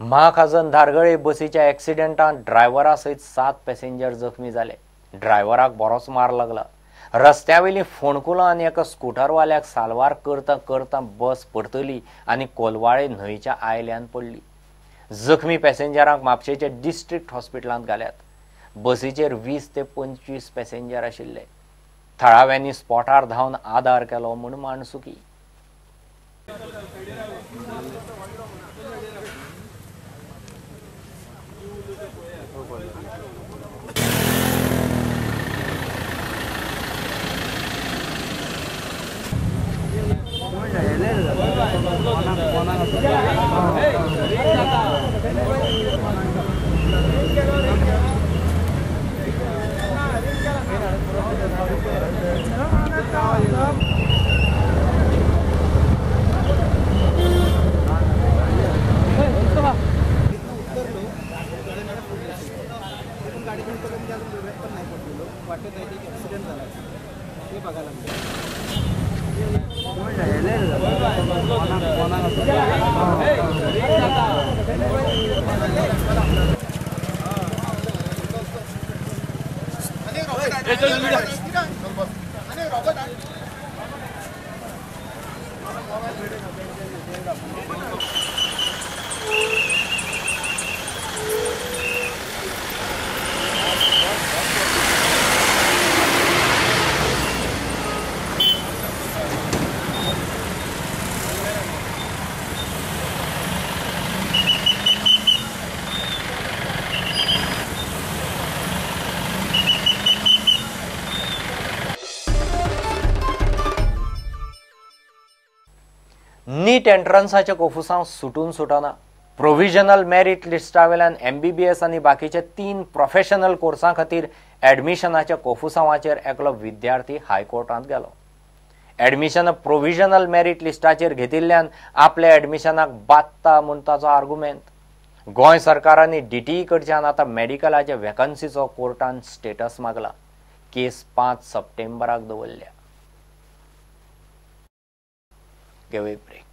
महाखाजन धारगळे बसीच्या एक्सिडेंटान ड्रायव्हरा सयत 7 पॅसेंजर जखमी जाले. ड्रायव्हराक बरोच मार लागला. रस्त्यावेली फोंडकुलां आनी एका स्कुटरवाल्याक साल्वार करता करता बस परतली आनी कोलवाळे न्हंयच्या आयल्यान पडली. जखमी पॅसेंजरांक म्हापशेच्या डिस्ट्रिक्ट हॉस्पिटलांत घाल्यात. बसीचेर 20 ते 25 पॅसेंजर आशिल्ले. थळाव्यांनी स्पॉटार धांवन आदार केलो म्हूण माणसुकी. नीट एंट्रन्साचे कोफुसांव सुटून सुटना. प्रोविजनल मेरीट लिस्टावेल्यान MBBS आनी बाकीचे 3 प्रोफेशनल कोर्सां खातीर एडमिशनाच्या कोफुसांवाचेर एकलो विद्यार्थी हायकोर्टांत गेलो. एडमिशन प्रोविजनल मेरीट लिस्टाचेर घेतिल्ल्यान आपल्या एडमिशनाक बादता म्हूण ताचो आर्गुमेंत. गोंय सरकारांनी DTE कडच्यान आतां मेडिकलाच्या वेकन्सीचो कोर्टान स्टेटस मागला. केस 5 सप्टेंबराक दवरल्या. घेवया ब्रेक.